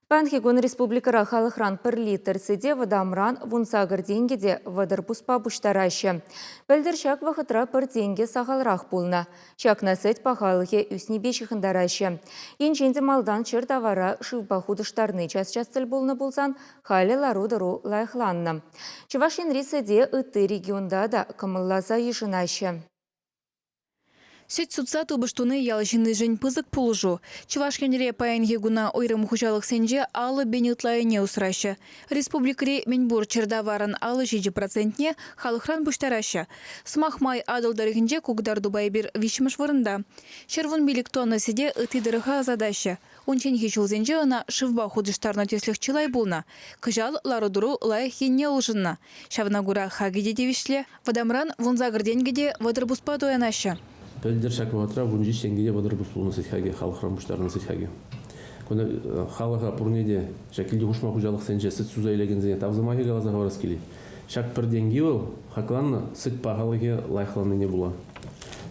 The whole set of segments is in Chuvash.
Паянхи кун республикӑра халӑхран пӗр литр сӗте вӑтамран 18 тенкӗ те 30 пуспа пуҫтараҫҫӗ. Пӗлтӗр ҫак вӑхӑтра пӗр тенкӗ сахалрах пулнӑ. Ҫакна сӗт пахалӑхӗ ӳснипе ҫыхӑнтараҫҫӗ. Енчен те малтан чӗр тавара шывпа хутӑштарни час-час тӗл пулнӑ пулсан, халӗ лару-тӑру лайӑхланнӑ. Чӑваш Енри сӗте ытти регионта та кӑмӑлласа йышӑнаҫҫӗ. Сӗт сутса тупӑш туни ял ҫыннишӗн пысӑк пулӑшу. Чӑваш Енре паянхи куна уйрӑм хуҫалӑхсенче 50 пин ытла ӗне усраҫҫӗ. Республикӑри мӗнпур чӗртаварӑн 57 процентне халӑхран пуҫтараҫҫӗ. Сӑмах май, Атӑл тӑрӑхӗнче ку кӑтартупа эпир виҫҫӗмӗш вырӑнта. 115 тонна сӗте ытти тӑрӑха ӑсатаҫҫӗ. Унчченхи ҫулсенче ӑна шывпа хутӑштарнӑ тӗслӗх чылай пулнӑ. Кӑҫал лару-тӑру лайӑх енне улшӑннӑ. Ҫавна кура хакӗ те тивӗҫлӗ. Вӑтамран 18 тенкӗ те 30 пуспа туянаҫҫӗ. Пӗлтӗр ҫак вӑхӑтра 17 тенкӗ те 30 пус пулнӑ сӗт хакӗ, халӑхран пуҫтарнӑ сӗт хакӗ. Кунта халӑха пурне те ҫак килти хушма хуҫалӑхсенче сӗт суса илекенсене тав сӑмахӗ каласа хӑварас килет. Ҫак пӗр тенки вӑл хакланнӑ сӗт пахалӑхӗ лайӑхланнине пула.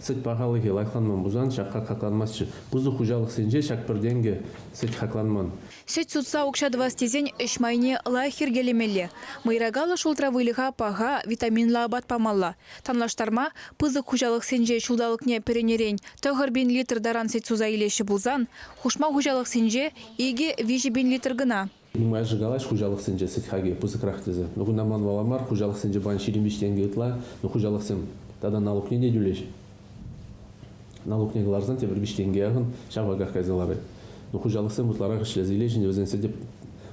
Сӗт пахалӑхӗ лайӑхланман пулсан ҫак хак хакланмастчӗ. Пысӑк хуҫалӑхсенче ҫак пӗр тенкӗ сӗт хакланман. Сӗт сутса укҫа тӑвас тесен ӗҫ майне лайӑх йӗркелемелле. Мӑйракаллӑ шултра выльӑха паха, витаминлӑ апат памалла. Танлаштарма, пысӑк хуҫалӑхсенче ҫулталӑкне пӗренерен 9000 литр таран сӗт суса илеҫҫӗ пулсан, хушма хуҫалӑхсенче 2-3 пин литр кӑна. Нумайӑшӗ калаҫ хуҫалӑхсенче сӗт хакӗ пысӑкрах тесе. Ну кунта манмалла мар, хуҫалӑхсенче паян 25 тенкӗ ытла, но хуҫалӑхсем тата налукне те тӳлеҫ. Налукне кӑларсан тепӗр 3 тенкӗ яхӑн ҫав хаках кайса ларать. Ну хуҫалӑхсем ытларах ӗҫлесе илеҫҫӗ, вӗсен сӗтӗ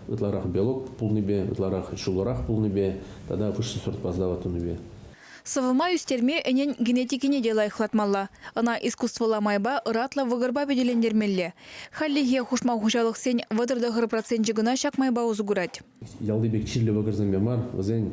ытларах белок пулнипе, ытларах ҫуллӑрах пулнипе тата высший сортпа сдавать тунипе. Сӑвӑма ӳстерме ӗнен генетикине те лайӑхлатмалла. Ӑна искусствӑлла майпа ӑратлӑ вӑкӑрпа пӗтӗлентермелле. Хальлӗхе хушма хуҫалӑхсен 39 проценчӗ кӑна ҫак майпа усӑ курать. Ялти пек чирлӗ вӑкӑрсемпе мар, вӗсен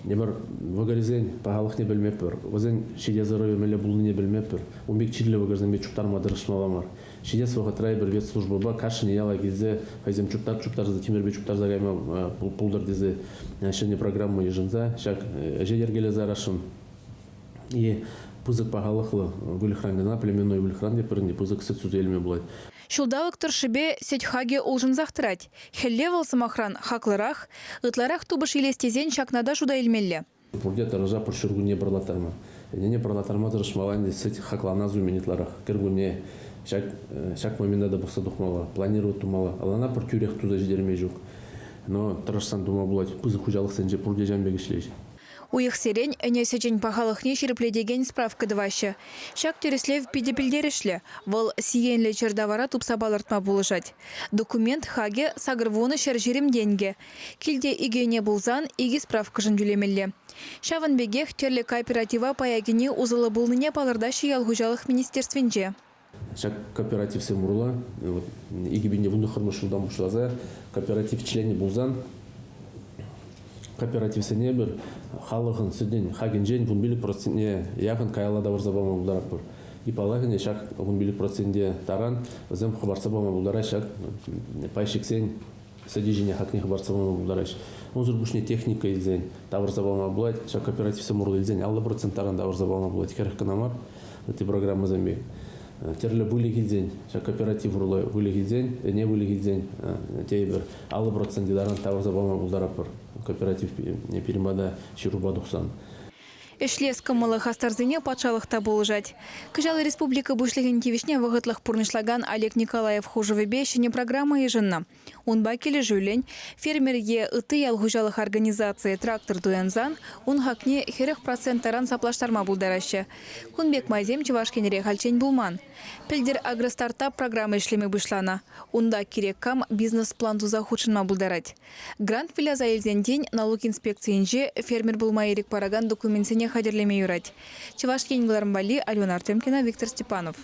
эпир вӑкӑрӗсен пахалӑхне пӗлмеппӗр, вӗсен ҫитес ӑрӑвӗ мӗнле пулнине пӗлмеппӗр. Ун пек чирлӗ вӑкӑрсемпе чуптарма тӑрӑшмалла мар. Ҫитес вӑхӑтра эпир ветслужбӑпа кашни яла килсе хӑйсем чуптар-чуптарса тимӗрпе чуптарса кайма пултӑр тесе ҫӗнӗ программа йышӑнса ҫак ӗҫе йӗркелесе ярасшӑн. И пысӑк пахалӑхлӑ выльӑхран кӑна, племенной выльӑхран те пӗрне пысӑк сӗт суса илме пулать. Ҫулталӑк тӑршшӗпе сӗт хакӗ улшӑнсах тӑрать. Хӗлле вӑл, сӑмахран, хаклӑрах. Ытларах тупӑш илес тесен ҫакна та шута илмелле. Пурте тӑрӑша пӗр ҫуркунне пӑрлаттарма. Ӗнене пӑрлаттарма тӑрӑшмалла ӗнтӗ, сӗт хакланас умӗн ытларах. Кӗркунне ҫак, ҫак момента та пӑхса тухмалла, планировать тумалла. Ӑна пӗр тӳрех туса ҫитерме ҫук. Но тӑрӑшсан тума пулать. Пысӑк хуҫалӑхсенче пурте ҫавӑн пек ӗҫлеҫ. Уйӑхсерен ӗне сӗчӗн пахалӑхне ҫирӗплетекен справка тӑваҫҫӗ. Ҫак тӗрӗслев питӗ пӗлтерӗшлӗ. Вӑл сиенлӗ чӗртавара тупса палӑртма пулӑшать. Документ хакӗ 80 120 тенкӗ. Килте икӗ ӗне пулсан икӗ справкӑшӑн тӳлемелле. Ҫавӑн пекех тӗрлӗ кооператива пая кӗни усӑллӑ пулнине палӑртаҫҫӗ ял хуҫалӑх министерствинче. Ҫак кооперативсем урлӑ вот, 2019 ҫултан пуҫласа кооператив членӗ пулсан кооперативсене пӗр халӑхӑн сӗтӗн хакӗнчен 15 процентне яхӑн каялла тавӑрса пама пултаратпӑр. И паллах ӗнтӗ ҫак 15 проценте таран вӗсем хӑпартса пама пултараҫҫӗ ҫак пайщиксен сӗтӗ ҫине хакне хӑпартса пама пултараҫҫӗ. Унсӑр пуҫне техника илсен тавӑрса пама пулать. Ҫак кооперативсем урлӑ илсен 50% таран тавӑрса пама пулать. 40 кӑна мар ытти программӑсем пек. Тӗрлӗ выльӑх илсен, ҫак кооператив урлӑ выльӑх илсен, ӗне выльӑх илсен тейӗпӗр 50% таран тавӑрса пама пултаратпӑр кооператив пирӗн пата ҫырупа тухсан. Ӗҫлес кӑмӑллӑ хастарсене патшалӑх та пулӑшать. Кӑҫал республика Пуҫлӑхӗн тивӗҫне вӑхӑтлӑх пурнӑҫлакан Олег Николаев хушӑвӗпе ҫӗнӗ программа йышӑннӑ. Унпа килӗшӳллӗн, фермер е ытти ял хуҫалӑх организацийӗ трактор туянсан ун хакне 40% таран саплаштарма пултараҫҫӗ. Кун пек майсем Чӑваш Енре хальччен пулман. Пӗлтӗр Агростартап программа ӗҫлеме пуҫланӑ. Унта кирек кам бизнес-план туса хутшӑнма пултарать. Грант выляса илсен тин налук инспекцийӗнче фермер пулма ирӗк паракан документсене хатӗрлеме юрать. Чӑваш Ен кӑларӑм валли Алена Артемкина, Виктор Степанов.